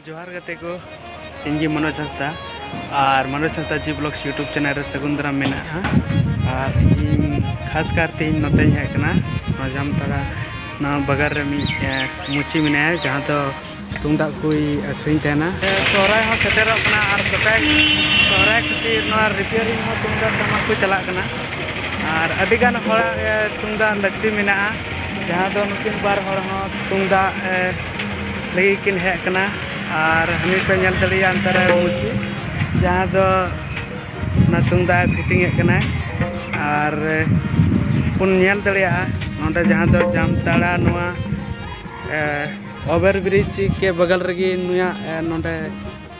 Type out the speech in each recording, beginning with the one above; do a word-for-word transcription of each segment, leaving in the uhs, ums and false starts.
ᱡᱚᱦᱟᱨ ᱜᱟᱛᱮ ᱠᱚ, ᱤᱧ ᱜᱮ ᱢᱚᱱᱳᱡᱽ ᱦᱟᱸᱥᱫᱟ᱾ ᱟᱨ ᱢᱚᱱᱳᱡᱽ ᱦᱟᱸᱥᱫᱟ G Vlogs YouTube channel ᱨᱮ ᱥᱟᱹᱜᱩᱱ ᱫᱟᱨᱟᱢ ᱢᱮᱱᱟᱜᱼᱟ᱾ ᱟᱨ ᱤᱧ ᱠᱷᱟᱥ ᱠᱟᱨᱛᱮ ᱤᱧ ᱱᱚᱛᱮᱧ ᱦᱮᱡ ᱟᱠᱟᱱᱟ, ᱱᱚᱣᱟ ᱡᱟᱢᱛᱟᱲᱟ ᱱᱚᱣᱟ ᱵᱟᱜᱟᱱ ᱨᱮ ᱢᱤᱫ ᱮ, ᱢᱩᱪᱤ ᱢᱮᱱᱟᱭᱟ, ᱡᱟᱦᱟᱸ ᱫᱚ ᱛᱩᱢᱫᱟᱜ ᱠᱚᱭ ᱟᱹᱠᱷᱨᱤᱧ ᱛᱟᱦᱮᱱᱟ᱾ ᱥᱚᱦᱨᱟᱭ ᱦᱚᱸ ᱥᱮᱴᱮᱨᱚᱜ ᱠᱟᱱᱟ ᱟᱨ ᱥᱚᱦᱨᱟᱭ, ᱥᱚᱦᱨᱟᱭ ᱠᱷᱟᱹᱛᱤᱨ ᱱᱚᱣᱟ repairing ᱦᱚᱸ ᱛᱩᱢᱫᱟᱜ ᱴᱟᱢᱟᱠ ᱠᱚ ᱪᱟᱞᱟᱜ ᱠᱟᱱᱟ᱾ ᱟᱨ ᱟᱹᱰᱤᱜᱟᱱ ᱦᱚᱲᱟᱜ ᱮ, ᱛᱩᱢᱫᱟᱜ ᱞᱟᱹᱠᱛᱤ ᱢᱮᱱᱟᱜᱼᱟ, ᱡᱟᱦᱟᱸ ᱫᱚ ᱱᱩᱠᱤᱱ ᱵᱟᱨ ᱦᱚᱲ ᱦᱚᱸ ᱛᱩᱢᱫᱟᱜ ᱮ, ᱞᱟᱹᱜᱤᱫ ᱠᱤᱱ ᱦᱮᱡ ᱟᱠᱟᱱᱟ᱾ ᱟᱨ ᱦᱟᱹᱱᱤ ᱯᱮ ᱧᱮᱞ ᱫᱟᱲᱮᱭᱟᱜᱼᱟ ᱚᱱᱛᱮ ᱨᱮ ᱢᱩᱪᱤ, ᱡᱟᱦᱟᱸ ᱫᱚ ᱚᱱᱟ ᱛᱩᱢᱫᱟᱜ ᱮ fitting ᱮᱫ ᱠᱟᱱᱟᱭ᱾ ᱟᱨ ᱮ, ᱵᱚᱱ ᱧᱮᱞ ᱫᱟᱲᱮᱭᱟᱜᱼᱟ ᱱᱚᱰᱮ ᱡᱟᱦᱟᱸ ᱫᱚ ᱡᱟᱢᱛᱟᱲᱟ ᱱᱚᱣᱟ ᱮ, over bridge ᱠᱮ ᱵᱟᱜᱟᱞ ᱨᱮᱜᱮ ᱱᱩᱭᱟᱜ ᱮ, ᱱᱚᱰᱮ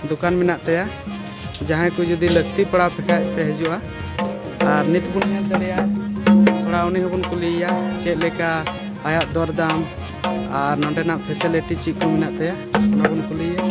ᱫᱚᱠᱟᱱ ᱢᱮᱱᱟᱜ ᱛᱟᱭᱟ᱾ ᱡᱟᱦᱟᱸᱭ ᱠᱚ ᱡᱩᱫᱤ ᱞᱟᱹᱠᱛᱤ ᱯᱟᱲᱟᱣ ᱯᱮ ᱠᱷᱟᱡ ᱯᱮ ᱦᱤᱡᱩᱜᱼᱟ᱾ ᱟᱨ ᱱᱤᱛ ᱵᱚᱱ ᱧᱮᱞ ᱫᱟᱲᱮᱭᱟᱜᱼᱟ, ᱛᱷᱚᱲᱟ ᱩᱱᱤ ᱦᱚᱸᱵᱚᱱ ᱠᱩᱞᱤᱭᱮᱭᱟ ᱪᱮᱫ ᱞᱮᱠᱟ ᱟᱭᱟᱜ ᱫᱚᱨᱫᱟᱢ ᱟᱨ ᱱᱚᱰᱮᱱᱟᱜ facility ᱪᱮᱫ ᱠᱚ ᱢᱮᱱᱟᱜ ᱛᱟᱭᱟ, ᱚᱱᱟ ᱵᱚᱱ ᱠᱩᱞᱤᱭᱮᱭᱟ᱾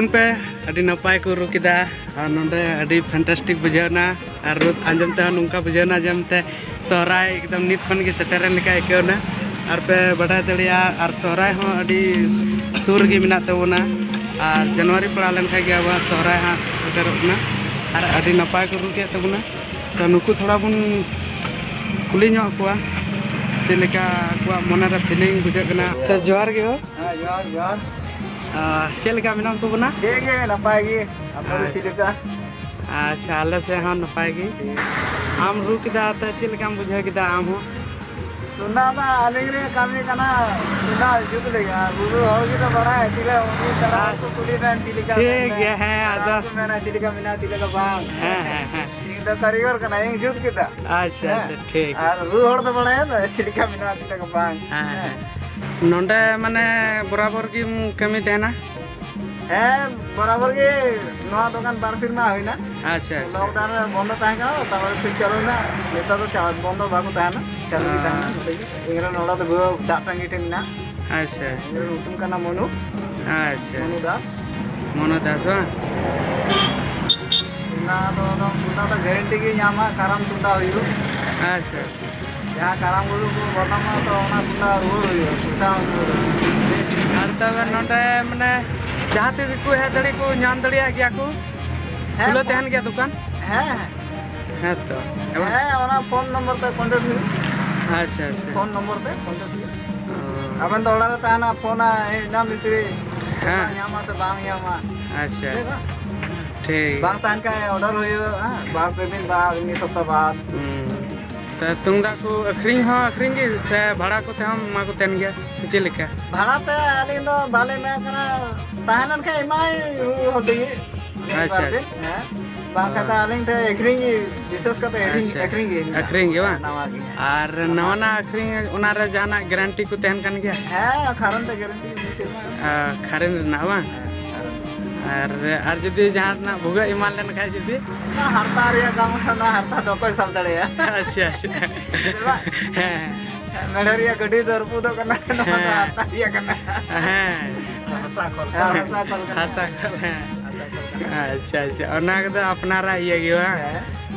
ᱯᱮ, ᱟᱹᱰᱤ ᱱᱟᱯᱟᱭ ᱠᱚ ᱨᱩ ᱠᱮᱫᱟ᱾ ᱟᱨ ᱱᱚᱰᱮ ᱟᱹᱰᱤ fantastic ᱵᱩᱡᱷᱟᱹᱣ ᱮᱱᱟ᱾ ᱟᱨ ᱨᱩ ᱟᱸᱡᱚᱢ ᱛᱮᱦᱚᱸ ᱱᱚᱝᱠᱟ ᱵᱩᱡᱷᱟᱹᱣ ᱮᱱᱟ ᱡᱮ ᱢᱮᱱᱛᱮ ᱥᱚᱦᱨᱟᱭ ᱮᱠᱫᱚᱢ ᱱᱤᱛ ᱠᱷᱚᱱ ᱜᱮ ᱥᱮᱴᱮᱨᱮᱱ ᱞᱮᱠᱟ ᱟᱹᱭᱠᱟᱹᱣ ᱮᱱᱟ᱾ ᱟᱨ ᱯᱮ ᱵᱟᱰᱟᱭ ᱫᱟᱲᱮᱭᱟᱜᱼᱟ, ᱟᱨ ᱥᱚᱦᱨᱟᱭ ᱦᱚᱸ ᱟᱹᱰᱤ ᱥᱩᱨ ᱨᱮᱜᱮ ᱢᱮᱱᱟᱜ ᱛᱟᱵᱚᱱᱟ᱾ ᱟᱨ ᱡᱟᱱᱩᱣᱟᱨᱤ ᱯᱟᱲᱟᱣ ᱞᱮᱱᱠᱷᱟᱱ ᱜᱮ ᱟᱵᱚᱣᱟᱜ ᱥᱚᱦᱨᱟᱭ ᱦᱟᱸᱜ ᱥᱮᱴᱮᱨᱚᱜ ᱠᱟᱱᱟ᱾ ᱟᱨ ᱟᱹᱰᱤ ᱱᱟᱯᱟᱭ ᱠᱚ ᱨᱩ ᱠᱮᱫ ᱛᱟᱵᱚᱱᱟ᱾ ᱛᱚ ᱱᱩᱠᱩ ᱛᱷᱚᱲᱟ ᱵᱚᱱ ᱠᱩᱞᱤ ᱧᱚᱜ ᱠᱚᱣᱟ ᱪᱮᱫ ᱞᱮᱠᱟ ᱟᱠᱚᱣᱟᱜ ᱢᱚᱱᱮ ᱨᱮ feeling ᱵᱩᱡᱷᱟᱹᱜ ᱠᱟᱱᱟ᱾ ᱛᱚ ᱡᱚᱦᱟᱨ ᱜᱮ ᱦᱳ᱾ ᱦᱮᱸ, ᱡᱚᱦᱟᱨ, ᱡᱚᱦᱟᱨ᱾ ᱟᱨ ᱪᱮᱫ ᱞᱮᱠᱟ ᱢᱮᱱᱟᱢ ᱛᱟᱵᱚᱱᱟ? ᱴᱷᱤᱠ ᱜᱮ, ᱱᱟᱯᱟᱭ ᱜᱮ᱾ ᱟᱯᱮ ᱫᱚ ᱟᱪᱪᱷᱟ᱾ ᱪᱮᱫ ᱞᱮᱠᱟ? ᱟᱪᱪᱷᱟ, ᱟᱞᱮ ᱥᱮᱫ ᱦᱚᱸ ᱱᱟᱯᱟᱭ ᱜᱮ᱾ ᱴᱷᱤᱠ᱾ ᱟᱢ ᱨᱩ ᱠᱮᱫᱟ, ᱛᱚ ᱪᱮᱫ ᱞᱮᱠᱟᱢ ᱵᱩᱡᱷᱟᱹᱣ ᱠᱮᱫᱟ ᱟᱢ ᱦᱚᱸ? ᱛᱩᱢᱫᱟᱜ ᱢᱟ ᱟᱹᱞᱤᱧ ᱨᱮ ᱠᱟᱹᱢᱤ ᱠᱟᱱᱟ, ᱛᱩᱢᱫᱟᱜ ᱡᱩᱛ ᱞᱮᱠᱟ᱾ ᱨᱩ ᱫᱚ ᱦᱚᱲ ᱜᱮ ᱛᱚ ᱵᱟᱲᱟᱭᱟ, ᱪᱮᱫ ᱞᱮᱠᱟ ᱩᱱᱠᱩ ᱪᱟᱞᱟᱣ ᱟᱪᱪᱷᱟ᱾ ᱠᱚ ᱠᱩᱞᱤ ᱵᱮᱱ, ᱪᱮᱫ ᱞᱮᱠᱟ ᱴᱷᱤᱠ ᱢᱮᱱ ᱜᱮᱭᱟ, ᱵᱮᱱ? ᱦᱮᱸ, ᱟᱨ ᱟᱫᱚ ᱟᱵᱚ ᱠᱚ ᱢᱮᱱᱟ, ᱪᱮᱫ ᱞᱮᱠᱟ ᱢᱮᱱᱟᱜᱼᱟ, ᱪᱮᱫ ᱞᱮᱠᱟ ᱵᱟᱝ? ᱦᱮᱸ, ᱦᱮᱸ, ᱦᱮᱸ᱾ ᱤᱧ ᱫᱚ ᱠᱟᱹᱨᱤᱜᱚᱨ ᱠᱟᱱᱟ, ᱤᱧ ᱡᱩᱛ ᱠᱮᱫᱟ᱾ ᱟᱪᱪᱷᱟ, ᱦᱮᱸ᱾ ᱟᱪᱪᱷᱟ, ᱴᱷᱤᱠ᱾ ᱟᱨ ᱨᱩ ᱦᱚᱲ ᱫᱚ ᱵᱟᱲᱟᱭᱟ ᱛᱚ, ᱪᱮᱫ ᱞᱮᱠᱟ ᱢᱮᱱᱟᱜᱼᱟ, ᱪᱮᱫ ᱞᱮᱠᱟ ᱵᱟᱝ᱾ ᱦᱮᱸ, ᱦᱮᱸ᱾ ᱦᱮᱸ᱾ ᱱᱚᱰᱮ ᱢᱟᱱᱮ ᱵᱚᱨᱟᱵᱚᱨ ᱜᱮᱢ ᱠᱟᱹᱢᱤ ᱛᱟᱦᱮᱱᱟ? ᱦᱮᱸ, ᱵᱚᱨᱟᱵᱚᱨ ᱜᱮ ᱱᱚᱣᱟ ᱫᱚᱠᱟᱱ ᱵᱟᱨ ᱥᱮᱨᱢᱟ ᱦᱩᱭᱱᱟ᱾ ᱟᱪᱪᱷᱟ, ᱟᱪᱪᱷᱟ᱾ Lockdown ᱨᱮ ᱵᱚᱱᱫᱚ ᱛᱟᱦᱮᱸ ᱠᱟᱱᱟ, ᱛᱟᱨᱯᱚᱨᱮ ᱯᱷᱤᱨ ᱪᱟᱹᱞᱩᱭᱮᱱᱟ᱾ ᱱᱮᱛᱟᱨ ᱫᱚ ᱪᱟ-, ᱵᱚᱱᱫᱚ ᱵᱟᱠᱚ ᱛᱟᱦᱮᱱᱟ, ᱪᱟᱹᱞᱩ ᱜᱮ ᱛᱟᱦᱮᱱᱟ᱾ ᱦᱮᱸ᱾ ᱱᱚᱛᱮ ᱜᱮ ᱤᱧ ᱨᱮᱱ ᱚᱲᱟᱜ ᱫᱚ ᱵᱩᱭᱟᱹ ᱫᱟᱜ ᱴᱟᱺᱜᱤ ᱴᱷᱮᱱ ᱢᱮᱱᱟᱜᱼᱟ᱾ ᱟᱪᱪᱷᱟ, ᱤᱧ ᱟᱪᱪᱷᱟ᱾ ᱨᱮᱱ ᱧᱩᱛᱩᱢ ᱠᱟᱱᱟ ᱢᱚᱱᱩ᱾ ᱟᱪᱪᱷᱟ, ᱢᱚᱱᱩ ᱟᱪᱪᱷᱟ᱾ ᱫᱟᱥ᱾ ᱢᱚᱱᱩ ᱫᱟᱥ ᱵᱟᱝ? ᱚᱱᱟ ᱫᱚ, ᱚᱱᱟ ᱫᱚ guarantee ᱜᱮ ᱧᱟᱢᱟ, ᱠᱟᱨᱟᱢ ᱛᱩᱢᱫᱟᱜ ᱦᱩᱭᱩᱜ᱾ ᱟᱪᱪᱷᱟ, ᱟᱪᱪᱷᱟ᱾ ᱡᱟᱦᱟᱸ ᱠᱟᱨᱟᱢ ᱜᱩᱨᱩ ᱠᱚ ᱵᱚᱫᱱᱟᱢᱟ, ᱛᱚ ᱚᱱᱟ ᱛᱩᱢᱫᱟᱜ ᱨᱩᱣᱟᱹᱲ ᱦᱩᱭᱩᱜᱼᱟ, ᱥᱩᱥᱟ ᱨᱩᱣᱟᱹᱲ ᱦᱩᱭᱩᱜᱼᱟ᱾ ᱟᱨ ᱛᱚᱵᱮ ᱱᱚᱰᱮ ᱢᱟᱱᱮ ᱡᱟᱦᱟᱸ ᱛᱤᱥ ᱜᱮᱠᱚ ᱦᱮᱡ ᱫᱟᱲᱮ ᱠᱚ ᱧᱟᱢ ᱫᱟᱲᱮᱭᱟᱜ ᱜᱮᱭᱟ ᱠᱚ? ᱦᱮᱸ, ᱠᱷᱩᱞᱟᱹᱣ ᱯᱷᱳᱱ ᱛᱟᱦᱮᱱ ᱜᱮᱭᱟ ᱫᱚᱠᱟᱱ? ᱦᱮᱸ, ᱦᱮᱸ᱾ ᱦᱮᱸ ᱛᱚ᱾ ᱦᱮᱸ, ᱚᱱᱟ ᱯᱷᱳᱱ ᱱᱚᱢᱵᱚᱨ ᱛᱮ contact ᱦᱩᱭᱩᱜ᱾ ᱟᱪᱪᱷᱟ, ᱟᱪᱪᱷᱟ᱾ ᱯᱷᱳᱱ ᱱᱚᱢᱵᱚᱨ ᱛᱮ contact ᱦᱩᱭᱩᱜ᱾ ᱚ᱾ ᱟᱵᱮᱱ ᱫᱚ ᱚᱲᱟᱜ ᱨᱮ ᱛᱟᱦᱮᱱᱟ, ᱯᱷᱳᱱᱟ, ᱦᱮᱡ ᱮᱱᱟ ᱢᱤᱥᱛᱨᱤ, ᱦᱮᱸ᱾ ᱧᱟᱢᱟ ᱥᱮ ᱵᱟᱝ ᱧᱟᱢᱟ? ᱟᱪᱪᱷᱟ, ᱦᱮᱸ ᱟᱪᱪᱷᱟ᱾ ᱵᱟᱝ? ᱴᱷᱤᱠ᱾ ᱵᱟᱝ ᱛᱟᱦᱮᱱ ᱠᱷᱟᱡ order ᱦᱩᱭᱩᱜᱼᱟ, ᱦᱮᱸ, ᱵᱟᱨ ᱯᱮ ᱫᱤᱱ, ᱵᱟᱨ ᱢᱤᱫ ᱥᱚᱯᱛᱟ ᱵᱟᱫ᱾ ᱦᱩᱸ᱾ ᱛᱚ ᱛᱩᱢᱫᱟᱜ ᱠᱚ ᱟᱹᱠᱷᱨᱤᱧ ᱦᱚᱸ ᱟᱹᱠᱷᱨᱤᱧ ᱜᱮ ᱥᱮ ᱵᱷᱟᱲᱟ ᱠᱚᱛᱮ ᱦᱚᱸ ᱮᱢᱟ ᱠᱚ ᱛᱟᱦᱮᱱ ᱜᱮᱭᱟ ᱥᱮ ᱪᱮᱫ ᱞᱮᱠᱟ? ᱵᱷᱟᱲᱟ ᱛᱮ ᱟᱹᱞᱤᱧ ᱫᱚ ᱵᱟᱞᱮ ᱮᱢᱟ ᱠᱟᱱᱟ, ᱛᱟᱦᱮᱸ ᱞᱮᱱ ᱠᱷᱟᱡ ᱮᱢᱟᱭ ᱨᱩ ᱦᱚᱲ ᱛᱮᱜᱮ᱾ ᱟᱪᱪᱷᱟ, ᱵᱟᱨ ᱫᱤᱱ, ᱟᱪᱪᱷᱟ᱾ ᱦᱮᱸ᱾ ᱵᱟᱝᱠᱷᱟᱱ ᱫᱚ ᱦᱮᱸ᱾ ᱟᱹᱞᱤᱧ ᱴᱷᱮᱱ ᱟᱹᱠᱷᱨᱤᱧ ᱜᱮ, ᱵᱤᱥᱮᱥ ᱠᱟᱛᱮ ᱟᱹᱠᱷᱨᱤᱧ, ᱟᱪᱪᱷᱟ, ᱟᱹᱠᱷᱨᱤᱧ ᱜᱮ ᱢᱮᱱᱟᱜᱼᱟ᱾ ᱟᱹᱠᱷᱨᱤᱧ ᱜᱮ ᱵᱟᱝ? ᱱᱟᱣᱟ ᱜᱮ᱾ ᱟᱨ ᱚᱱᱟ ᱱᱟᱣᱟᱱᱟᱜ ᱟᱹᱠᱷᱨᱤᱧ, ᱚᱱᱟ ᱨᱮ ᱡᱟᱦᱟᱱᱟᱜ guarantee ᱠᱚ ᱛᱟᱦᱮᱱ ᱠᱟᱱ ᱜᱮᱭᱟ? ᱦᱮᱸ, ᱠᱷᱟᱨᱚᱱ ᱛᱮ guarantee ᱢᱤᱫ ᱥᱮᱨᱢᱟ᱾ ᱟᱨ ᱠᱷᱟᱨᱚᱱ ᱨᱮᱱᱟᱜ ᱵᱟᱝ? ᱦᱮᱸ, ᱠᱷᱟᱨᱚᱱ᱾ ᱟᱨ, ᱟᱨ ᱡᱩᱫᱤ ᱡᱟᱦᱟᱱᱟᱜ ᱵᱷᱩᱜᱟᱹᱜ ᱮᱢᱟᱱ ᱞᱮᱱ ᱠᱷᱟᱡ ᱡᱩᱫᱤ? ᱚᱱᱟ ᱦᱟᱨᱛᱟ ᱨᱮᱭᱟᱜ ᱫᱟᱢ, ᱚᱱᱟ ᱦᱟᱨᱛᱟ ᱫᱚ ᱚᱠᱚᱭ ᱥᱟᱵ ᱫᱟᱲᱮᱭᱟᱜᱼᱟ? ᱟᱪᱪᱷᱟ, ᱟᱪᱪᱷᱟ᱾ ᱥᱮ ᱵᱟᱝ? ᱦᱮᱸ᱾ ᱢᱮᱲᱦᱮᱫ ᱨᱮᱭᱟᱜ ᱜᱟᱹᱰᱤ ᱫᱚ ᱨᱟᱹᱯᱩᱫᱚᱜ ᱠᱟᱱᱟ, ᱱᱚᱣᱟ ᱫᱚ ᱦᱮᱸ᱾ ᱦᱟᱨᱛᱟ ᱨᱮᱭᱟᱜ ᱠᱟᱱᱟ᱾ ᱦᱮᱸ᱾ ᱦᱟᱥᱟ ᱠᱷᱚᱨᱪᱟ᱾ ᱦᱮᱸ, ᱦᱟᱥᱟ ᱠᱷᱚᱨᱪᱟ᱾ ᱦᱟᱥᱟ ᱠᱷᱚᱨᱪᱟ, ᱦᱮᱸ᱾ ᱦᱟᱥᱟ ᱠᱷᱚᱨᱪᱟ᱾ ᱟᱪᱪᱷᱟ, ᱟᱪᱪᱷᱟ, ᱚᱱᱟ ᱠᱚᱫᱚ ᱟᱯᱱᱟᱨᱟᱜ ᱤᱭᱟᱹ ᱜᱮ ᱵᱟᱝ? ᱦᱮᱸ᱾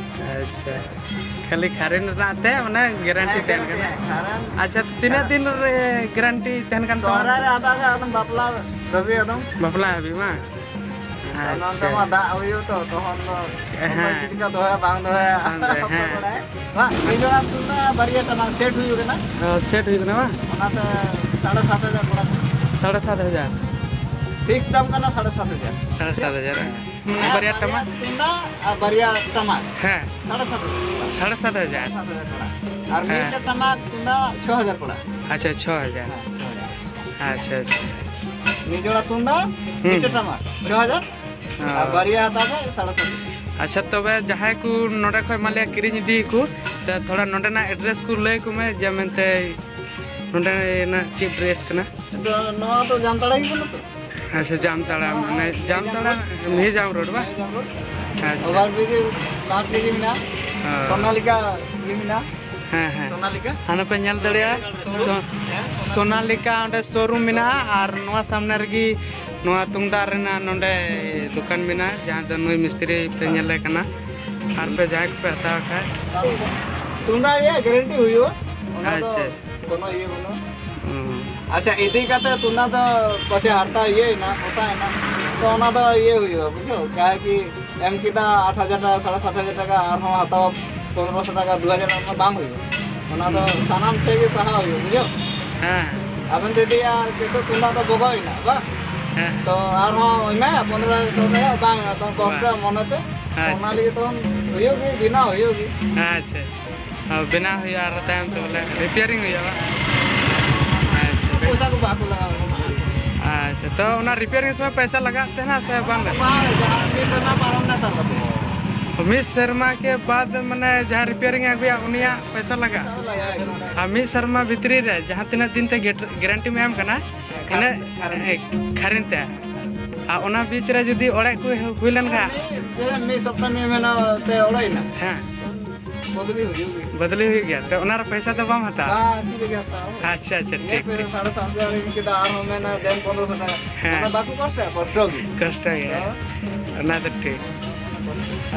ᱟᱪᱪᱷᱟ, ᱠᱷᱟᱹᱞᱤ ᱠᱷᱟᱨᱤᱱ ᱨᱮᱱᱟᱜ ᱛᱮ ᱢᱟᱱᱮ ᱜᱮᱨᱮᱱᱴᱤ ᱦᱮᱸ, ᱛᱟᱦᱮᱱ ᱠᱟᱱᱟ? ᱦᱮᱸ, ᱠᱷᱟᱨᱤᱱ᱾ ᱟᱪᱪᱷᱟ, ᱛᱤᱱᱟᱹᱜ ᱫᱤᱱ ᱨᱮ ᱜᱮᱨᱮᱱᱴᱤ ᱛᱟᱦᱮᱱ ᱠᱟᱱ ᱛᱟᱢᱟ? ᱥᱚᱦᱨᱟᱭ ᱨᱮ ᱦᱟᱛᱟᱣ ᱠᱷᱟᱡ ᱟᱫᱚᱢ ᱵᱟᱯᱞᱟ ᱫᱷᱟᱹᱵᱤᱡ ᱟᱫᱚᱢ᱾ ᱵᱟᱯᱞᱟ ᱦᱟᱹᱵᱤᱡ ᱵᱟᱝ? ᱟᱨ ᱱᱚᱱᱛᱮ ᱟᱪᱪᱷᱟ᱾ ᱢᱟ ᱫᱟᱜ ᱦᱩᱭᱩᱜ ᱛᱚ, ᱛᱚᱠᱷᱚᱱ ᱫᱚ ᱚᱠᱚᱭ ᱦᱮᱸ᱾ ᱪᱮᱫ ᱞᱮᱠᱟ ᱫᱚᱦᱚᱭᱟ, ᱵᱟᱝ ᱫᱚᱦᱚᱭᱟ, ᱵᱟᱝ ᱫᱚᱦᱚᱭᱟ, ᱚᱠᱚᱭ ᱦᱮᱸ᱾ ᱵᱟᱲᱟᱭᱟ? ᱵᱟᱝ, ᱢᱤᱫ ᱡᱚᱲᱟ ᱛᱩᱢᱫᱟᱜ ᱵᱟᱨᱭᱟ ᱴᱟᱢᱟᱠ ᱥᱮᱴ ᱦᱩᱭᱩᱜ ᱠᱟᱱᱟ᱾ ᱚ, ᱥᱮᱴ ᱦᱩᱭᱩᱜ ᱠᱟᱱᱟ ᱵᱟᱝ? ᱚᱱᱟᱛᱮ ᱥᱟᱲᱮ ᱥᱟᱛ ᱦᱟᱡᱟᱨ ᱯᱟᱲᱟᱜ ᱠᱟᱱᱟ᱾ ᱥᱟᱲᱮ ᱥᱟᱛ ᱦᱟᱡᱟᱨ? ᱯᱷᱤᱠᱥ ᱫᱟᱢ ᱠᱟᱱᱟ ᱥᱟᱲᱮ ᱥᱟᱛ ᱦᱟᱡᱟᱨ᱾ ᱥᱟᱲᱮ ᱥᱟᱛ ᱦᱟᱡᱟᱨ, ᱦᱮᱸ᱾ ᱦᱮᱸ, ᱵᱟᱨᱭᱟ ᱵᱟᱨᱭᱟ ᱴᱟᱢᱟᱠ? ᱛᱩᱢᱫᱟᱜ ᱟᱨ ᱵᱟᱨᱭᱟ ᱴᱟᱢᱟᱠ᱾ ᱦᱮᱸ᱾ ᱥᱟᱲᱮ ᱥᱟᱛ ᱦᱟᱡᱟᱨ᱾ ᱥᱟᱲᱮ ᱥᱟᱛ ᱦᱟᱡᱟᱨ ᱯᱟᱲᱟᱜ᱾ ᱟᱨ ᱦᱮᱸ᱾ ᱢᱤᱫᱴᱮᱡ ᱴᱟᱢᱟᱠ ᱛᱩᱢᱫᱟᱜ ᱪᱷᱚ ᱦᱟᱡᱟᱨ ᱯᱟᱲᱟᱜ᱾ ᱟᱪᱪᱷᱟ, ᱪᱷᱚ ᱦᱟᱡᱟᱨ᱾ ᱦᱮᱸ, ᱪᱷᱚ ᱦᱟᱡᱟᱨ᱾ ᱟᱪᱪᱷᱟ, ᱟᱪᱪᱷᱟ᱾ ᱢᱤᱫ ᱡᱚᱲᱟ ᱛᱩᱢᱫᱟᱜ, ᱦᱩᱸ᱾ ᱢᱤᱫᱴᱮᱡ ᱴᱟᱢᱟᱠ, ᱪᱷᱚ ᱦᱟᱡᱟᱨ᱾ ᱚ᱾ ᱟᱨ ᱵᱟᱨᱭᱟ ᱦᱟᱛᱟᱣ ᱠᱷᱟᱡ ᱥᱟᱲᱮ ᱥᱟᱛ᱾ ᱟᱪᱪᱷᱟ, ᱛᱚᱵᱮ ᱡᱟᱦᱟᱸᱭ ᱠᱚ ᱱᱚᱰᱮ ᱠᱷᱚᱡ ᱢᱟᱱᱞᱤᱭᱟ ᱠᱤᱨᱤᱧ ᱤᱫᱤᱭᱟᱠᱚ, ᱛᱚ ᱛᱷᱚᱲᱟ ᱱᱚᱰᱮᱱᱟᱜ ᱮᱰᱨᱮᱥ ᱠᱚ ᱞᱟᱹᱭ ᱟᱠᱚ ᱢᱮ, ᱡᱮ ᱢᱮᱱᱛᱮ ᱱᱚᱰᱮᱱᱟᱜ ᱪᱮᱫ ᱰᱨᱮᱥ ᱠᱟᱱᱟ? ᱛᱚ ᱱᱚᱣᱟ ᱫᱚ ᱡᱟᱢᱛᱟᱲᱟ ᱜᱮ ᱠᱟᱱᱟ ᱛᱚ? ᱟᱪᱪᱷᱟ, ᱡᱟᱢᱛᱟᱲᱟ, ᱢᱟᱱᱮ ᱡᱟᱢᱛᱟᱲᱟ ᱢᱤᱦᱤᱡᱟᱢ ᱨᱳᱰ ᱵᱟᱝ? ᱢᱤᱦᱤᱡᱟᱢ ᱨᱳᱰ᱾ ᱟᱪᱪᱷᱟ᱾ ᱳᱵᱷᱟᱨ ᱵᱨᱤᱡᱽ ᱞᱟᱦᱟ ᱨᱮᱜᱮ ᱢᱮᱱᱟᱜᱼᱟ᱾ ᱦᱮᱸ᱾ ᱥᱳᱱᱟᱞᱤᱠᱟ ᱜᱮ ᱢᱮᱱᱟᱜᱼᱟ᱾ ᱦᱮᱸ, ᱦᱮᱸ᱾ ᱥᱳᱱᱟᱞᱤᱠᱟ᱾ ᱦᱟᱱᱮ ᱯᱮ ᱧᱮᱞ ᱫᱟᱲᱮᱭᱟᱜᱼᱟ, ᱥᱳ-, ᱥᱳᱱᱟᱞᱤᱠᱟ ᱚᱸᱰᱮ ᱥᱳᱨᱩᱢ ᱢᱮᱱᱟᱜᱼᱟ, ᱟᱨ ᱱᱚᱣᱟ ᱥᱟᱢᱱᱮ ᱨᱮᱜᱮ ᱱᱚᱣᱟ ᱛᱩᱢᱫᱟᱜ ᱨᱮᱱᱟᱜ ᱱᱚᱰᱮ ᱫᱚᱠᱟᱱ ᱢᱮᱱᱟᱜᱼᱟ, ᱡᱟᱦᱟᱸ ᱫᱚ ᱱᱩᱭ ᱢᱤᱥᱛᱨᱤ ᱯᱮ ᱧᱮᱞᱮ ᱠᱟᱱᱟ, ᱟᱨ ᱯᱮ ᱡᱟᱦᱟᱸᱭ ᱠᱚᱯᱮ ᱦᱟᱛᱟᱣ ᱠᱷᱟᱡ᱾ ᱛᱩᱢᱫᱟᱜ ᱨᱮᱭᱟᱜ ᱜᱮᱨᱮᱱᱴᱤ ᱦᱩᱭᱩᱜᱼᱟ, ᱚᱱᱟ ᱫᱚ ᱟᱪᱪᱷᱟ, ᱟᱪᱪᱷᱟ᱾ ᱠᱳᱱᱳ ᱤᱭᱟᱹ ᱵᱟᱹᱱᱩᱜᱼᱟ᱾ ᱦᱩᱸ᱾ ᱟᱪᱪᱷᱟ, ᱤᱫᱤ ᱠᱟᱛᱮ ᱛᱩᱢᱫᱟᱜ ᱫᱚ ᱯᱟᱥᱮ ᱦᱟᱨᱛᱟ ᱤᱭᱟᱹᱭᱮᱱᱟ, ᱯᱚᱥᱟᱭᱮᱱᱟ, ᱛᱚ ᱚᱱᱟ ᱫᱚ ᱤᱭᱟᱹ ᱦᱩᱭᱩᱜᱼᱟ, ᱵᱩᱡᱷᱟᱹᱣ? ᱡᱟᱦᱟᱸᱭ ᱠᱤ ᱮᱢ ᱠᱮᱫᱟ ᱟᱴ ᱦᱟᱡᱟᱨ ᱴᱟᱠᱟ, ᱥᱟᱲᱮ ᱥᱟᱛ ᱦᱟᱡᱟᱨ ᱴᱟᱠᱟ, ᱟᱨᱦᱚᱸ ᱦᱟᱛᱟᱣᱟ ᱯᱚᱱᱨᱚᱥᱚ ᱴᱟᱠᱟ, ᱫᱩ ᱦᱟᱡᱟᱨ, ᱚᱱᱟ ᱵᱟᱝ ᱦᱩᱭᱩᱜᱼᱟ᱾ ᱚᱱᱟ ᱫᱚ ᱦᱩᱸ᱾ ᱥᱟᱱᱟᱢ ᱴᱷᱮᱡ ᱜᱮ ᱥᱟᱦᱟᱣ ᱦᱩᱭᱩᱜᱼᱟ, ᱵᱩᱡᱷᱟᱹᱣ? ᱦᱮᱸ᱾ ᱟᱵᱮᱱ ᱡᱩᱫᱤ ᱟᱨ ᱠᱤᱪᱷᱩ ᱛᱩᱢᱫᱟᱜ ᱫᱚ ᱵᱚᱜᱚᱭᱮᱱᱟ, ᱵᱟᱝ? ᱦᱮᱸ᱾ ᱛᱚ ᱟᱨᱦᱚᱸ ᱮᱢᱟᱭᱟ ᱯᱚᱱᱨᱚᱥᱚ ᱴᱟᱠᱟ, ᱵᱟᱝ, ᱛᱚ ᱠᱚᱥᱴᱚ ᱵᱟᱝ᱾ ᱢᱚᱱᱮᱛᱮ, ᱟᱪᱪᱷᱟ᱾ ᱚᱱᱟ ᱞᱟᱹᱜᱤᱫ ᱛᱚᱠᱷᱚᱱ ᱦᱩᱭᱩᱜ ᱜᱮ, ᱵᱮᱱᱟᱣ ᱦᱩᱭᱩᱜ ᱜᱮ᱾ ᱟᱪᱪᱷᱟ, ᱟᱪᱪᱷᱟ᱾ ᱚ, ᱵᱮᱱᱟᱣ ᱦᱩᱭᱩᱜᱼᱟ ᱟᱨ ᱛᱟᱭᱚᱢ ᱛᱮ ᱵᱚᱞᱮ ᱨᱤᱯᱮᱭᱟᱨᱤᱝ ᱦᱩᱭᱩᱜᱼᱟ, ᱵᱟᱝ? ᱟᱪᱪᱷᱟ᱾ ᱯᱚᱭᱥᱟ ᱠᱚ ᱵᱟᱠᱚ ᱞᱟᱜᱟᱣ᱾ ᱟᱪᱪᱷᱟ, ᱛᱚ ᱚᱱᱟ ᱨᱤᱯᱮᱭᱟᱨᱤᱝ ᱥᱚᱢᱚᱭ ᱯᱚᱭᱥᱟ ᱞᱟᱜᱟᱜ ᱛᱟᱦᱮᱱᱟ ᱥᱮ ᱵᱟᱝ ᱞᱟᱜᱟᱜᱼᱟ? ᱵᱟᱝ, ᱡᱟᱦᱟᱸ ᱢᱤᱫ ᱥᱮᱨᱢᱟ ᱯᱟᱨᱚᱢ ᱱᱟ, ᱛᱟᱨ ᱠᱟᱛᱮ᱾ ᱢᱤᱫ ᱥᱮᱨᱢᱟ ᱠᱮ ᱵᱟᱫ, ᱢᱟᱱᱮ, ᱡᱟᱦᱟᱸ ᱨᱤᱯᱮᱭᱟᱨᱤᱝ ᱮ ᱟᱹᱜᱩᱭᱟ, ᱩᱱᱤᱭᱟᱜ ᱯᱚᱭᱥᱟ ᱞᱟᱜᱟᱜᱼᱟ? ᱯᱚᱭᱥᱟ ᱞᱟᱜᱟᱜᱼᱟ᱾ ᱟᱨ ᱢᱤᱫ ᱥᱮᱨᱢᱟ ᱵᱷᱤᱛᱨᱤ ᱨᱮ ᱡᱟᱦᱟᱸ ᱛᱤᱱᱟᱹᱜ ᱫᱤᱱ ᱛᱮ ᱜᱮᱴ-, ᱜᱮᱨᱮᱱᱴᱤᱢ ᱮᱢ ᱠᱟᱱᱟ, ᱤᱱᱟᱹᱜ, ᱠᱷᱟᱨᱤᱱ ᱛᱮ᱾ ᱮ, ᱠᱷᱟᱨᱤᱱ ᱛᱮ᱾ ᱟᱨ ᱚᱱᱟ ᱵᱤᱪ ᱨᱮ ᱡᱩᱫᱤ ᱚᱲᱮᱡ ᱠᱚ ᱦᱩᱭ ᱞᱮᱱ ᱠᱷᱟᱱ? ᱢᱤᱫ, ᱢᱤᱫ ᱥᱚᱯᱛᱟ ᱢᱤᱫ ᱢᱟᱹᱦᱱᱟᱹ ᱛᱮ ᱚᱲᱮᱡ ᱮᱱᱟ᱾ ᱦᱮᱸ᱾ ᱵᱚᱫᱞᱤ ᱦᱩᱭᱩᱜ ᱜᱮᱭᱟ᱾ ᱵᱚᱫᱞᱤ ᱦᱩᱭᱩᱜ ᱜᱮᱭᱟ, ᱛᱚ ᱚᱱᱟ ᱨᱮ ᱯᱚᱭᱥᱟ ᱫᱚ ᱵᱟᱢ ᱦᱟᱛᱟᱣᱟ? ᱵᱟᱝ, ᱪᱮᱫ ᱞᱟᱹᱜᱤᱫ ᱦᱟᱛᱟᱣᱟ? ᱟᱪᱪᱷᱟ, ᱟᱪᱪᱷᱟ, ᱤᱧᱟᱹᱜ ᱴᱷᱤᱠ, ᱯᱚᱭᱥᱟ ᱴᱷᱤᱠ᱾ ᱥᱟᱲᱮ ᱥᱟᱛ ᱦᱟᱡᱟᱨ ᱤᱧ ᱠᱮᱫᱟ, ᱟᱨᱦᱚᱸ ᱢᱮᱱᱟ ᱫᱮᱱ ᱯᱚᱱᱨᱚᱥᱚ ᱴᱟᱠᱟ᱾ ᱦᱮᱸ᱾ ᱚᱱᱟ ᱵᱟᱠᱚ ᱠᱚᱥᱴᱚᱜᱼᱟ? ᱠᱚᱥᱴᱚ ᱜᱮ᱾ ᱠᱚᱥᱴᱚ ᱜᱮᱭᱟ᱾ ᱦᱮᱸ᱾ ᱚᱱᱟ ᱫᱚ ᱴᱷᱤᱠ᱾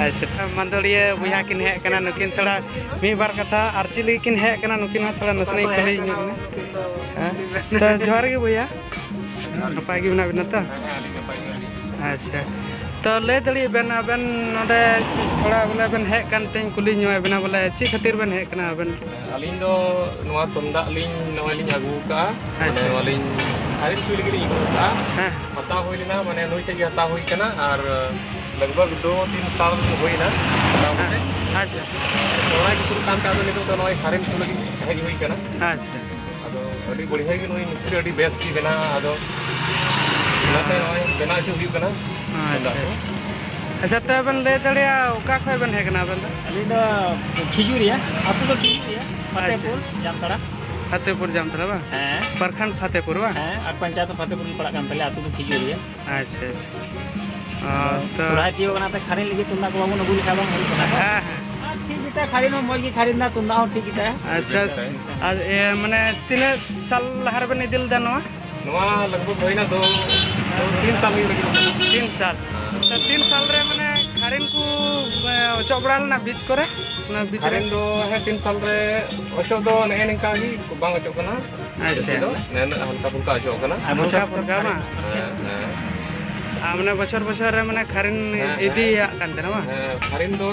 ᱟᱪᱪᱷᱟ, ᱢᱟᱱᱫᱚᱲᱤᱭᱟᱹ ᱵᱚᱭᱦᱟ ᱠᱤᱱ ᱦᱮᱡ ᱟᱠᱟᱱᱟ, ᱱᱩᱠᱤᱱ ᱛᱷᱚᱲᱟ ᱢᱤᱫ ᱵᱟᱨ ᱠᱟᱛᱷᱟ, ᱟᱨ ᱪᱮᱫ ᱞᱟᱹᱜᱤᱫ ᱠᱤᱱ ᱦᱮᱡ ᱟᱠᱟᱱᱟ, ᱱᱩᱠᱤᱱ ᱦᱚᱸ ᱛᱷᱚᱲᱟ ᱱᱟᱥᱮᱱᱟᱜ ᱠᱩᱞᱤ ᱧᱚᱜ ᱠᱤᱱᱟ᱾ ᱦᱮᱸ? ᱛᱚ, ᱡᱚᱦᱟᱨ ᱜᱮ ᱵᱚᱭᱦᱟ, ᱱᱟᱯᱟᱭ ᱜᱮ ᱢᱮᱱᱟᱜ ᱵᱤᱱᱟ ᱛᱚ? ᱦᱮᱸ, ᱟᱹᱞᱤᱧ ᱱᱟᱯᱟᱭ ᱜᱮ ᱢᱮᱱᱟᱜ ᱞᱤᱧᱟ᱾ ᱟᱪᱪᱷᱟ, ᱛᱚ, ᱞᱟᱹᱭ ᱫᱟᱲᱮᱭᱟᱜ ᱵᱮᱱ ᱟᱵᱮᱱ ᱱᱚᱰᱮ ᱛᱷᱚᱲᱟ ᱵᱚᱞᱮ ᱵᱮᱱ ᱦᱮᱡ ᱠᱟᱱ ᱛᱮᱧ ᱠᱩᱞᱤ ᱧᱚᱜ ᱮᱫ ᱵᱮᱱᱟ ᱵᱚᱞᱮ ᱪᱮᱫ ᱠᱷᱟᱹᱛᱤᱨ ᱵᱮᱱ ᱦᱮᱡ ᱠᱟᱱᱟ ᱟᱵᱮᱱ? ᱟᱹᱞᱤᱧ ᱫᱚ ᱱᱚᱣᱟ ᱛᱩᱢᱫᱟᱜ ᱞᱤᱧ ᱱᱚᱜᱼᱚᱭ ᱞᱤᱧ ᱟᱹᱜᱩ ᱟᱠᱟᱫᱼᱟ, ᱢᱟᱱᱮ ᱟᱪᱪᱷᱟ᱾ ᱱᱚᱣᱟ ᱞᱤᱧ ᱦᱟᱭᱨᱤᱝ ᱦᱚᱪᱚᱭ ᱞᱟᱹᱜᱤᱫ ᱞᱤᱧ ᱟᱹᱜᱩ ᱟᱠᱟᱫᱼᱟ᱾ ᱦᱮᱸ᱾ ᱦᱟᱛᱟᱣ ᱦᱩᱭ ᱞᱮᱱᱟ, ᱢᱟᱱᱮ ᱱᱩᱭ ᱴᱷᱮᱡ ᱜᱮ ᱦᱟᱛᱟᱣ ᱦᱩᱭ ᱠᱟᱱᱟ, ᱟᱨ ᱞᱟᱜᱽ ᱵᱷᱟᱜᱽ ᱫᱩ ᱛᱤᱱ ᱥᱟᱞ ᱦᱩᱭᱱᱟ ᱦᱟᱛᱟᱣ ᱦᱮᱸ᱾ ᱠᱟᱛᱮ᱾ ᱟᱪᱪᱷᱟ᱾ ᱚᱱᱟ ᱜᱮ ᱥᱩᱨᱩᱜ ᱠᱟᱱ ᱛᱟᱦᱮᱸ, ᱟᱫᱚ ᱱᱤᱛᱚᱜ ᱫᱚ ᱱᱚᱜᱼᱚᱭ ᱦᱟᱭᱨᱤᱝ ᱦᱚᱪᱚ ᱞᱟᱹᱜᱤᱫ ᱦᱮᱡ ᱦᱩᱭ ᱠᱟᱱᱟ᱾ ᱟᱪᱪᱷᱟ᱾ ᱟᱫᱚ ᱟᱹᱰᱤ ᱵᱟᱹᱲᱤᱭᱟᱹ ᱜᱮ ᱱᱩᱭ ᱢᱤᱥᱛᱨᱤ, ᱟᱹᱰᱤ ᱵᱮᱥ ᱜᱮ ᱵᱮᱱᱟᱣᱟ᱾ ᱟᱫᱚ ᱚᱱᱟᱛᱮ ᱱᱚᱜᱼᱚᱭ ᱵᱮᱱᱟᱣ ᱦᱚᱪᱚ ᱦᱩᱭᱩᱜ ᱠᱟᱱᱟ᱾ ᱟᱪᱪᱷᱟ᱾ ᱛᱩᱢᱫᱟᱜ ᱠᱚ᱾ ᱟᱪᱪᱷᱟ, ᱛᱚ ᱵᱮᱱ ᱞᱟᱹᱭ ᱫᱟᱲᱮᱭᱟᱜᱼᱟ ᱚᱠᱟ ᱠᱷᱚᱡ ᱵᱮᱱ ᱦᱮᱡ ᱠᱟᱱᱟ ᱟᱵᱮᱱ ᱫᱚ? ᱟᱹᱞᱤᱧ ᱫᱚ ᱠᱷᱤᱡᱩᱨᱤᱭᱟ, ᱟᱹᱛᱩ ᱫᱚ ᱠᱷᱤᱡᱩᱨᱤᱭᱟ, ᱟᱪᱪᱷᱟ᱾ ᱯᱷᱟᱛᱮᱯᱩᱨ, ᱡᱟᱢᱛᱟᱲᱟ᱾ ᱯᱷᱟᱛᱮᱯᱩᱨ ᱡᱟᱢᱛᱟᱲᱟ ᱵᱟᱝ? ᱦᱮᱸ᱾ ᱯᱨᱚᱠᱷᱚᱸᱰ ᱯᱷᱟᱛᱮᱯᱩᱨ ᱵᱟᱝ? ᱦᱮᱸ, ᱟᱨ ᱯᱚᱧᱪᱟᱭᱮᱛ ᱦᱚᱸ ᱯᱷᱟᱛᱮᱯᱩᱨ ᱜᱮ ᱯᱟᱲᱟᱜ ᱠᱟᱱ ᱛᱟᱞᱮᱭᱟ, ᱟᱹᱛᱩ ᱫᱚ ᱠᱷᱤᱡᱩᱨᱤᱭᱟ᱾ ᱟᱪᱪᱷᱟ, ᱟᱪᱪᱷᱟ᱾ ᱚ, ᱟᱫᱚ ᱛᱚ ᱥᱚᱨᱦᱟᱭ ᱛᱤᱭᱳᱜ ᱠᱟᱱᱟ, ᱛᱚ ᱠᱷᱟᱨᱤᱱ ᱞᱟᱹᱜᱤᱫ ᱛᱩᱢᱫᱟᱜ ᱠᱚ ᱵᱟᱵᱚᱱ ᱟᱹᱜᱩ ᱞᱮᱠᱷᱟᱱ ᱵᱟᱝ ᱦᱩᱭᱩᱜ ᱠᱟᱱᱟ᱾ ᱦᱮᱸ, ᱦᱮᱸ᱾ ᱟᱨ ᱴᱷᱤᱠ ᱜᱮᱛᱟᱭᱟ, ᱠᱷᱟᱨᱤᱱ ᱦᱚᱸ ᱢᱚᱡᱽ ᱜᱮ ᱠᱷᱟᱨᱤᱱ ᱫᱟ, ᱛᱩᱢᱫᱟᱜ ᱦᱚᱸ ᱴᱷᱤᱠ ᱜᱮᱛᱟᱭᱟ᱾ ᱟᱪᱪᱷᱟ᱾ ᱟᱨ, ᱮ, ᱢᱟᱱᱮ ᱛᱤᱱᱟᱹᱜ ᱥᱟᱞ ᱞᱟᱦᱟ ᱨᱮᱵᱮᱱ ᱤᱫᱤ ᱞᱮᱫᱟ ᱱᱚᱣᱟ? ᱱᱚᱣᱟ ᱞᱟᱜᱽ ᱵᱷᱟᱜᱽ ᱦᱩᱭᱱᱟ ᱫᱚ, ᱫᱚ ᱛᱤᱱ ᱥᱟᱞ ᱦᱩᱭᱩᱜ ᱞᱟᱹᱜᱤᱫ᱾ ᱛᱤᱱ ᱥᱟᱞ? ᱛᱚ, ᱛᱤᱱ ᱥᱟᱞ ᱨᱮ, ᱢᱟᱱᱮ, ᱠᱷᱟᱨᱤᱱ ᱠᱚ, ᱮ, ᱚᱪᱚᱜ ᱵᱟᱲᱟ ᱞᱮᱱᱟ ᱵᱤᱪ ᱠᱚᱨᱮ? ᱚᱱᱟ ᱵᱤᱪ ᱨᱮ? ᱠᱷᱟᱨᱤᱱ ᱫᱚ, ᱦᱮᱸ, ᱛᱤᱱ ᱥᱟᱞ ᱨᱮ ᱚᱪᱚᱜ ᱫᱚ ᱱᱮᱜᱼᱮ ᱱᱤᱝᱠᱟ ᱜᱮ ᱵᱟᱝ ᱚᱪᱚᱜ ᱠᱟᱱᱟ᱾ ᱟᱪᱪᱷᱟ᱾ ᱱᱤᱛᱚᱜ ᱫᱚ ᱱᱮᱜᱼᱮ ᱦᱟᱞᱠᱟ ᱯᱷᱩᱞᱠᱟ ᱚᱪᱚᱜ ᱠᱟᱱᱟ᱾ ᱟᱨ ᱦᱟᱞᱠᱟ ᱵᱚᱪᱷᱚᱨ ᱯᱷᱩᱞᱠᱟ ᱵᱟᱝ? ᱦᱮᱸ, ᱦᱮᱸ᱾ ᱟᱨ, ᱢᱟᱱᱮ, ᱵᱚᱪᱷᱚᱨ ᱵᱚᱪᱷᱚᱨ ᱨᱮ, ᱢᱟᱱᱮ, ᱠᱷᱟᱨᱤᱱ ᱦᱮᱸ, ᱦᱮᱸ᱾ ᱤᱫᱤᱭᱟᱜ ᱠᱟᱱ ᱛᱟᱦᱮᱱᱟ ᱵᱟᱝ? ᱦᱮᱸ, ᱠᱷᱟᱨᱤᱱ ᱫᱚ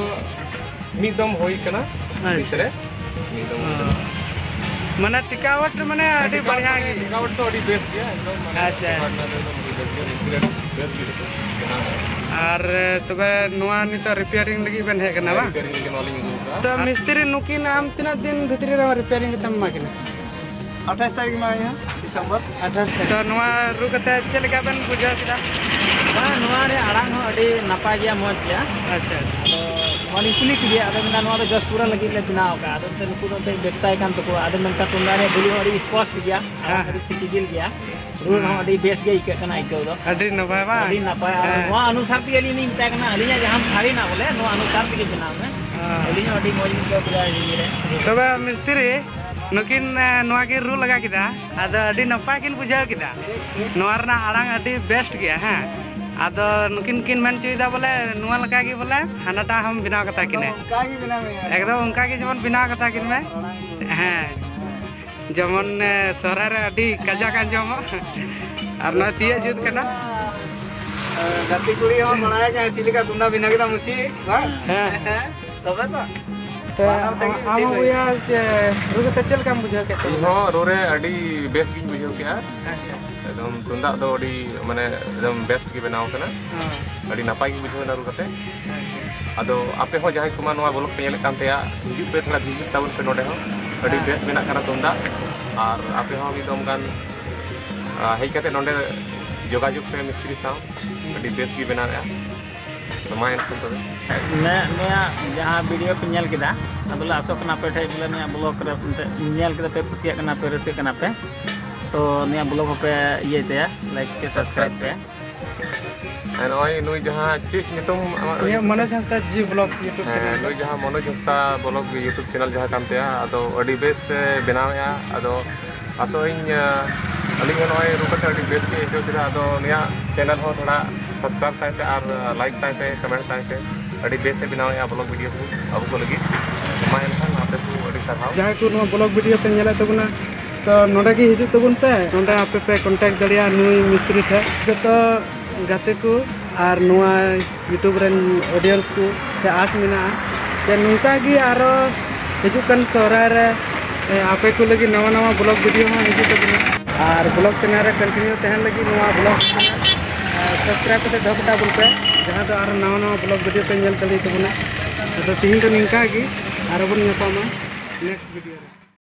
ᱢᱤᱫ ᱫᱚᱢ ᱦᱩᱭ ᱠᱟᱱᱟ, ᱟᱪᱪᱷᱟ᱾ ᱛᱤᱥ ᱨᱮ? ᱢᱤᱫ ᱫᱚᱢ ᱦᱩᱭ ᱚ᱾ ᱠᱟᱱᱟ᱾ ᱢᱟᱱᱮ ᱴᱤᱠᱟᱣ ᱨᱮ ᱢᱟᱱᱮ ᱟᱹᱰᱤ ᱴᱤᱠᱟᱣ ᱵᱟᱲᱤᱭᱟ ᱨᱮ, ᱜᱮ᱾ ᱴᱤᱠᱟᱣ ᱨᱮ ᱫᱚ ᱟᱹᱰᱤ ᱵᱮᱥ ᱜᱮᱭᱟ, ᱮᱠᱫᱚᱢ ᱢᱟᱱᱮ ᱟᱪᱪᱷᱟ, ᱴᱤᱠᱟᱣ ᱟᱪᱪᱷᱟ᱾ ᱨᱮᱱᱟᱜ ᱫᱚ ᱮᱠᱫᱚᱢ ᱟᱹᱰᱤ ᱵᱮᱥ ᱜᱮᱭᱟ, ᱢᱤᱥᱛᱨᱤ ᱟᱹᱰᱤ ᱵᱮᱥ ᱜᱮ ᱵᱮᱱᱟᱣ ᱠᱟᱫᱟ᱾ ᱟᱨ ᱛᱚᱵᱮ ᱱᱚᱣᱟ ᱱᱤᱛᱚᱜ ᱨᱤᱯᱮᱭᱟᱨᱤᱝ ᱞᱟᱹᱜᱤᱫ ᱵᱮᱱ ᱦᱮᱡ ᱠᱟᱱᱟ ᱦᱮᱸ, ᱵᱟᱝ? ᱨᱤᱯᱮᱭᱟᱨᱤᱝ ᱞᱟᱹᱜᱤᱫ ᱱᱚᱣᱟ ᱞᱤᱧ ᱟᱹᱜᱩ ᱠᱟᱜᱼᱟ᱾ ᱛᱚ ᱢᱤᱥᱛᱨᱤ ᱱᱩᱠᱤᱱ ᱟᱢ ᱛᱤᱱᱟᱹᱜ ᱫᱤᱱ ᱵᱷᱤᱛᱨᱤ ᱨᱮ ᱨᱤᱯᱮᱭᱟᱨᱤᱝ ᱠᱟᱛᱮᱢ ᱮᱢᱟ ᱠᱤᱱᱟ? ᱟᱴᱷᱟᱥ ᱛᱟᱹᱨᱤᱠᱷ ᱢᱟ ᱦᱩᱭᱩᱜᱼᱟ, ᱰᱤᱥᱮᱢᱵᱚᱨ᱾ ᱟᱴᱷᱟᱥ ᱛᱟᱹᱨᱤᱠᱷ᱾ ᱛᱚ ᱱᱚᱣᱟ ᱨᱩ ᱠᱟᱛᱮ ᱪᱮᱫ ᱞᱮᱠᱟ ᱵᱮᱱ ᱵᱩᱡᱷᱟᱹᱣ ᱠᱮᱫᱟ? ᱵᱟᱝ, ᱱᱚᱣᱟ ᱨᱮᱭᱟᱜ ᱟᱲᱟᱝ ᱦᱚᱸ ᱟᱹᱰᱤ ᱱᱟᱯᱟᱭ ᱜᱮᱭᱟ, ᱢᱚᱡᱽ ᱜᱮᱭᱟ᱾ ᱟᱪᱪᱷᱟ, ᱟᱪᱪᱷᱟ᱾ ᱟᱫᱚ ᱱᱚᱣᱟ ᱞᱤᱧ ᱠᱩᱞᱤ ᱠᱮᱫᱮᱭᱟ, ᱟᱫᱚ ᱢᱮᱱᱫᱟ, "ᱱᱚᱣᱟ ᱫᱚ ᱡᱚᱥᱯᱩᱨᱟ ᱞᱟᱹᱜᱤᱫ ᱞᱮ ᱵᱮᱱᱟᱣ ᱟᱠᱟᱫᱼᱟ, ᱟᱫᱚ ᱮᱱᱛᱮ ᱱᱩᱠᱩ ᱫᱚ ᱮᱱᱛᱮ ᱵᱮᱵᱽᱥᱟᱭ ᱠᱟᱱ ᱛᱟᱠᱚᱣᱟ, ᱟᱫᱚ ᱢᱮᱱᱠᱷᱟᱱ ᱛᱩᱢᱫᱟᱜ ᱨᱮᱭᱟᱜ ᱵᱷᱮᱞᱩ ᱦᱚᱸ ᱟᱹᱰᱤ ᱥᱯᱚᱥᱴ ᱜᱮᱭᱟ, ᱟᱲᱟᱝ ᱦᱮᱸ᱾ ᱟᱹᱰᱤ ᱥᱤᱴᱤᱵᱤᱞ ᱜᱮᱭᱟ, ᱨᱩ ᱨᱮᱦᱚᱸ ᱦᱮᱸ᱾ ᱟᱹᱰᱤ ᱵᱮᱥ ᱜᱮ ᱟᱹᱭᱠᱟᱹᱜ ᱠᱟᱱᱟ ᱟᱹᱭᱠᱟᱹᱣ ᱫᱚ᱾ ᱟᱹᱰᱤ ᱱᱟᱯᱟᱭ ᱵᱟᱝ? ᱟᱹᱰᱤ ᱱᱟᱯᱟᱭ, ᱟᱨ ᱦᱮᱸ᱾ ᱱᱚᱣᱟ ᱚᱱᱩᱥᱟᱨ ᱛᱮᱜᱮ ᱟᱹᱞᱤᱧ ᱞᱤᱧ ᱢᱮᱛᱟᱭ ᱠᱟᱱᱟ, ᱟᱹᱞᱤᱧᱟᱜ ᱡᱟᱦᱟᱸ ᱥᱟᱹᱨᱤᱱᱟ ᱵᱚᱞᱮ, ᱱᱚᱣᱟ ᱚᱱᱩᱥᱟᱨ ᱛᱮᱜᱮ ᱵᱮᱱᱟᱣ ᱢᱮ᱾ ᱟᱹᱞᱤᱧ ᱦᱚᱸ ᱟᱹᱰᱤ ᱢᱚᱡᱽ ᱞᱤᱧ ᱟᱹᱭᱠᱟᱹᱣ ᱠᱮᱫᱟ ᱤᱭᱟᱹ ᱨᱮ᱾ ᱛᱚᱵᱮ ᱢᱤᱥᱛᱨᱤ, ᱱᱩᱠᱤᱱ, ᱮ, ᱱᱚᱣᱟ ᱠᱤᱱ ᱨᱩ ᱞᱟᱜᱟ ᱠᱮᱫᱟ, ᱟᱫᱚ ᱟᱹᱰᱤ ᱱᱟᱯᱟᱭ ᱠᱤᱱ ᱵᱩᱡᱷᱟᱹᱣ ᱠᱮᱫᱟ᱾ ᱱᱚᱣᱟ ᱨᱮᱱᱟᱜ ᱟᱲᱟᱝ ᱟᱹᱰᱤ ᱵᱮᱥᱴ ᱜᱮᱭᱟ᱾ ᱦᱮᱸ, ᱟᱫᱚ ᱱᱩᱠᱤᱱ ᱠᱤᱱ ᱢᱮᱱ ᱦᱚᱪᱚᱭᱮᱫᱟ ᱵᱚᱞᱮ ᱱᱚᱣᱟ ᱞᱮᱠᱟ ᱜᱮ ᱵᱚᱞᱮ ᱦᱟᱱᱟᱴᱟᱜ ᱦᱚᱸᱢ ᱵᱮᱱᱟᱣ ᱠᱟᱛᱟ ᱠᱤᱱᱟᱹ᱾ ᱚᱱᱠᱟ ᱜᱮ ᱵᱮᱱᱟᱣ ᱢᱮ᱾ ᱮᱠᱫᱚᱢ ᱚᱱᱠᱟ ᱜᱮ ᱡᱮᱢᱚᱱ ᱵᱮᱱᱟᱣ ᱠᱟᱛᱟ ᱠᱤᱱ ᱢᱮ᱾ ᱦᱮᱸ, ᱡᱮᱢᱚᱱ, ᱮ, ᱥᱚᱦᱨᱟᱭ ᱨᱮ ᱟᱹᱰᱤ ᱠᱟᱡᱟᱠ ᱟᱸᱡᱚᱢᱚᱜ᱾ ᱟᱨ ᱱᱚᱣᱟ ᱛᱤᱭᱟᱹᱜ ᱡᱩᱛ ᱠᱟᱱᱟ᱾ ᱮ, ᱜᱟᱛᱮ ᱠᱩᱲᱤ ᱦᱚᱸ ᱵᱟᱲᱟᱭᱟ ᱡᱮ ᱪᱮᱫ ᱞᱮᱠᱟ ᱛᱩᱢᱫᱟᱜ ᱵᱮᱱᱟᱣ ᱠᱮᱫᱟ ᱢᱩᱪᱤ, ᱵᱟᱝ? ᱦᱮᱸ᱾ ᱦᱮᱸ, ᱛᱚᱵᱮ ᱛᱚ᱾ ᱛᱚ, ᱵᱟᱱᱟᱨ ᱥᱮᱫ ᱜᱮ ᱟᱢ ᱦᱚᱸ ᱢᱤᱫᱴᱮᱡ ᱵᱚᱭᱦᱟ ᱡᱮ ᱨᱩ ᱠᱟᱛᱮ ᱪᱮᱫ ᱞᱮᱠᱟᱢ ᱵᱩᱡᱷᱟᱹᱣ ᱠᱮᱫ ᱛᱟᱵᱚᱱᱟ? ᱤᱧ ᱦᱚᱸ ᱨᱩ ᱨᱮ ᱟᱹᱰᱤ ᱵᱮᱥ ᱜᱤᱧ ᱵᱩᱡᱷᱟᱹᱣ ᱠᱮᱜᱼᱟ᱾ ᱟᱪᱪᱷᱟ᱾ ᱮᱠᱫᱚᱢ ᱛᱩᱢᱫᱟᱜ ᱫᱚ ᱟᱹᱰᱤ, ᱢᱟᱱᱮ, ᱮᱠᱫᱚᱢ ᱵᱮᱥ ᱜᱮ ᱵᱮᱱᱟᱣ ᱠᱟᱱᱟ᱾ ᱦᱮᱸ᱾ ᱟᱹᱰᱤ ᱱᱟᱯᱟᱭ ᱜᱮ ᱵᱩᱡᱷᱟᱹᱣ ᱮᱱᱟ ᱨᱩ ᱠᱟᱛᱮ᱾ ᱟᱪᱪᱷᱟ᱾ ᱟᱫᱚ ᱟᱯᱮ ᱦᱚᱸ ᱡᱟᱦᱟᱸᱭ ᱠᱚᱢᱟ ᱱᱚᱣᱟ ᱵᱞᱚᱜ ᱯᱮ ᱧᱮᱞᱮᱫ ᱠᱟᱱ ᱛᱟᱭᱟ, ᱦᱤᱡᱩᱜ ᱯᱮ, ᱛᱷᱚᱲᱟ ᱵᱷᱤᱡᱤᱴ ᱛᱟᱵᱚᱱ ᱯᱮ ᱱᱚᱰᱮ ᱦᱚᱸ᱾ ᱟᱹᱰᱤ ᱦᱮᱸ᱾ ᱵᱮᱥ ᱵᱮᱱᱟᱜ ᱠᱟᱱᱟ ᱛᱩᱢᱫᱟᱜ᱾ ᱟᱨ ᱟᱯᱮ ᱦᱚᱸ ᱢᱤᱫ ᱫᱚᱢ ᱜᱟᱱ, ᱟ, ᱦᱮᱡ ᱠᱟᱛᱮ ᱱᱚᱰᱮ ᱡᱳᱜᱟᱡᱳᱜᱽ ᱯᱮ ᱢᱤᱥᱛᱨᱤ ᱥᱟᱶ᱾ ᱟᱹᱰᱤ ᱵᱮᱥ ᱜᱮ ᱵᱮᱱᱟᱣᱮᱫᱼᱟ᱾ ᱛᱚ ᱢᱟ ᱮᱱᱠᱷᱟᱱ ᱛᱚᱵᱮ᱾ ᱱᱮ-, ᱱᱩᱭᱟᱜ ᱡᱟᱦᱟᱸ ᱵᱷᱤᱰᱤᱭᱳ ᱯᱮ ᱧᱮᱞ ᱠᱮᱫᱟ, ᱟᱫᱚᱞᱮ ᱟᱥᱚᱜ ᱠᱟᱱᱟ ᱟᱯᱮ ᱴᱷᱮᱡ ᱵᱚᱞᱮ ᱱᱩᱭᱟᱜ ᱵᱞᱚᱜ ᱨᱮ ᱮᱱᱛᱮᱫ ᱧᱮᱞ ᱠᱮᱫᱟ ᱯᱮ, ᱠᱩᱥᱤᱭᱟᱜ ᱠᱟᱱᱟ ᱯᱮ, ᱨᱟᱹᱥᱠᱟᱹᱜ ᱠᱟᱱᱟ ᱯᱮ, ᱛᱚ ᱱᱩᱭᱟᱜ ᱵᱞᱚᱜ ᱦᱚᱸᱯᱮ ᱤᱭᱟᱹᱭ ᱛᱟᱭᱟ, ᱞᱟᱭᱤᱠ ᱯᱮ, ᱥᱟᱵᱥᱠᱨᱟᱭᱤᱵ ᱯᱮ᱾ ᱟᱨ ᱱᱚᱜᱼᱚᱭ ᱱᱩᱭ ᱡᱟᱦᱟᱸ ᱪᱮᱫ ᱧᱩᱛᱩᱢ ᱟᱢᱟᱜ? ᱤᱧᱟᱹᱜ ᱢᱚᱱᱳᱡᱽ ᱦᱟᱸᱥᱫᱟ ᱡᱤ ᱵᱞᱚᱜ YouTube ᱦᱮᱸ, ᱪᱮᱱᱮᱞ᱾ ᱱᱩᱭ ᱡᱟᱦᱟᱸ ᱢᱚᱱᱳᱡᱽ ᱦᱟᱸᱥᱫᱟ ᱵᱞᱚᱜ YouTube ᱪᱮᱱᱮᱞ ᱡᱟᱦᱟᱸ ᱠᱟᱱ ᱛᱟᱭᱟ, ᱟᱫᱚ ᱟᱹᱰᱤ ᱵᱮᱥ ᱮ ᱵᱮᱱᱟᱣᱮᱫᱼᱟ᱾ ᱟᱫᱚ ᱟᱥᱚᱜ ᱟᱹᱧ, ᱟᱹᱞᱤᱧ ᱦᱚᱸ ᱱᱚᱜᱼᱚᱭ ᱨᱩ ᱠᱟᱛᱮ ᱟᱹᱰᱤ ᱵᱮᱥ ᱜᱮ ᱟᱹᱭᱠᱟᱹᱣ ᱠᱮᱫᱟ᱾ ᱟᱫᱚ ᱱᱩᱭᱟᱜ ᱪᱮᱱᱮᱞ ᱦᱚᱸ ᱛᱷᱚᱲᱟ ᱥᱟᱵᱥᱠᱨᱟᱭᱤᱵ ᱛᱟᱭ ᱯᱮ ᱟᱨ ᱞᱟᱭᱤᱠ ᱛᱟᱭ ᱯᱮ, ᱠᱚᱢᱮᱱᱴ ᱛᱟᱭ ᱯᱮ᱾ ᱟᱹᱰᱤ ᱵᱮᱥ ᱮ ᱵᱮᱱᱟᱣᱮᱫᱼᱟ ᱵᱞᱚᱜ ᱵᱷᱤᱰᱤᱭᱳ ᱠᱚ ᱟᱵᱚ ᱠᱚ ᱞᱟᱹᱜᱤᱫ᱾ ᱢᱟ ᱮᱱᱠᱷᱟᱱ ᱟᱯᱮ ᱠᱚ ᱟᱹᱰᱤ ᱥᱟᱨᱦᱟᱣ᱾ ᱡᱟᱦᱟᱸᱭ ᱠᱚ ᱱᱚᱣᱟ ᱵᱞᱚᱜ ᱵᱷᱤᱰᱤᱭᱳ ᱯᱮ ᱧᱮᱞᱮᱫ ᱛᱟᱵᱚᱱᱟ, ᱛᱚ ᱱᱚᱰᱮ ᱜᱮ ᱦᱤᱡᱩᱜ ᱛᱟᱵᱚᱱ ᱯᱮ, ᱱᱚᱰᱮ ᱟᱯᱮ ᱯᱮ ᱠᱚᱱᱴᱟᱠᱴ ᱫᱟᱲᱮᱭᱟᱜᱼᱟ ᱱᱩᱭ ᱢᱤᱥᱛᱨᱤ ᱴᱷᱮᱱ᱾ ᱡᱚᱛᱚ ᱜᱟᱛᱮ ᱠᱚ ᱟᱨ ᱱᱚᱣᱟ YouTube ᱨᱮᱱ ᱚᱰᱤᱭᱮᱱᱥ ᱠᱚ ᱴᱷᱮᱱ ᱟᱸᱥ ᱢᱮᱱᱟᱜᱼᱟ ᱡᱮ ᱱᱚᱝᱠᱟ ᱜᱮ ᱟᱨᱚ ᱦᱤᱡᱩᱜ ᱠᱟᱱ ᱥᱚᱦᱨᱟᱭ ᱨᱮ, ᱮ, ᱟᱯᱮ ᱠᱚ ᱞᱟᱹᱜᱤᱫ ᱱᱟᱣᱟ ᱱᱟᱣᱟ ᱵᱞᱚᱜ ᱵᱷᱤᱰᱤᱭᱳ ᱦᱚᱸ ᱦᱤᱡᱩᱜ ᱛᱟᱵᱚᱱᱟ᱾ ᱟᱨ ᱵᱞᱚᱜ ᱪᱮᱱᱮᱞ ᱨᱮ ᱠᱚᱱᱴᱤᱱᱤᱭᱩ ᱛᱟᱦᱮᱱ ᱞᱟᱹᱜᱤᱫ ᱱᱚᱣᱟ ᱵᱞᱚᱜ ᱪᱮᱱᱮᱞ, ᱮ, ᱥᱟᱵᱥᱠᱨᱟᱭᱤᱵ ᱠᱟᱛᱮ ᱫᱚᱦᱚ ᱠᱟᱜ ᱛᱟᱵᱚᱱ ᱯᱮ, ᱡᱟᱦᱟᱸ ᱫᱚ ᱟᱨᱚ ᱱᱟᱣᱟ ᱱᱟᱣᱟ ᱵᱞᱚᱜ ᱵᱷᱤᱰᱤᱭᱳ ᱯᱮ ᱧᱮᱞ ᱫᱟᱲᱮᱭᱟᱜ ᱛᱟᱵᱚᱱᱟ᱾ ᱟᱫᱚ ᱛᱤᱦᱤᱧ ᱫᱚ ᱱᱤᱝᱠᱟ ᱜᱮ, ᱟᱨᱚ ᱵᱚᱱ ᱧᱟᱯᱟᱢᱟ ᱱᱮᱠᱥᱴ ᱵᱷᱤᱰᱤᱭᱳ ᱨᱮ᱾